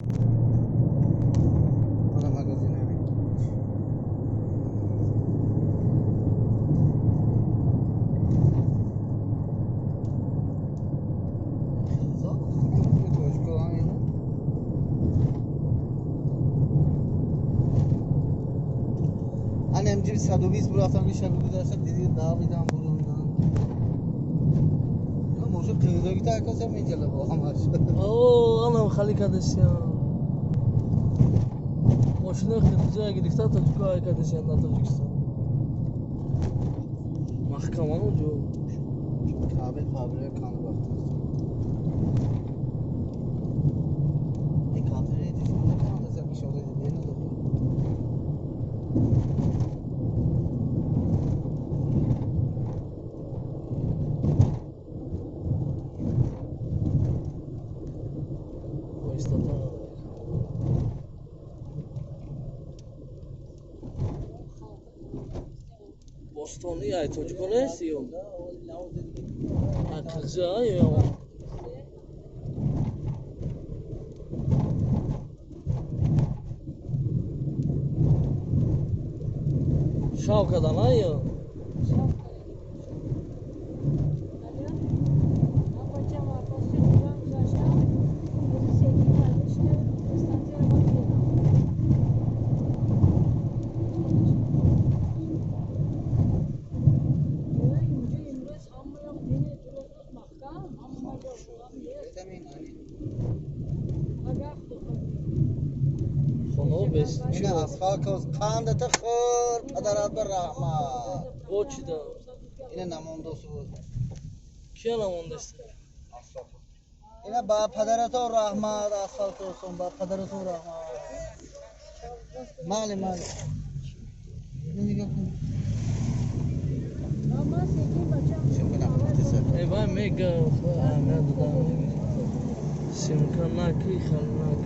Мана магазин ҳамин. Ана МГ 120 бурафтам, шаби гузашта диди давидам бурундан. Мошин қирғизоги та акоса меҷала бо ҳамаш. О, анам хали кадасян. Мошинаи қирғизоя гирифта тоҷико ай кадасян дар Тоҷикистон. Маҳкаман уҷо. Кабел пабеле кану бафтаст. Ин контейнери дисмона канадаса ишора диде надохи. Оистата. Бостони ай тоҷико нест ё? Ай қирғизоя ё? Шав кардан ай ё? Хонаҳо бес. Ина асфалт қандата хӯр, падарат ба раҳмат. Бо чӣ да? Ина намондосу буд. Кия намондаст? Асфалт. Ина ба падаратон раҳмат, асфалтосон ба падаратон раҳмат. Мали мали. Ина нигоҳ кун. Э вай мега аҳамият додам. Симка наки, хал наки.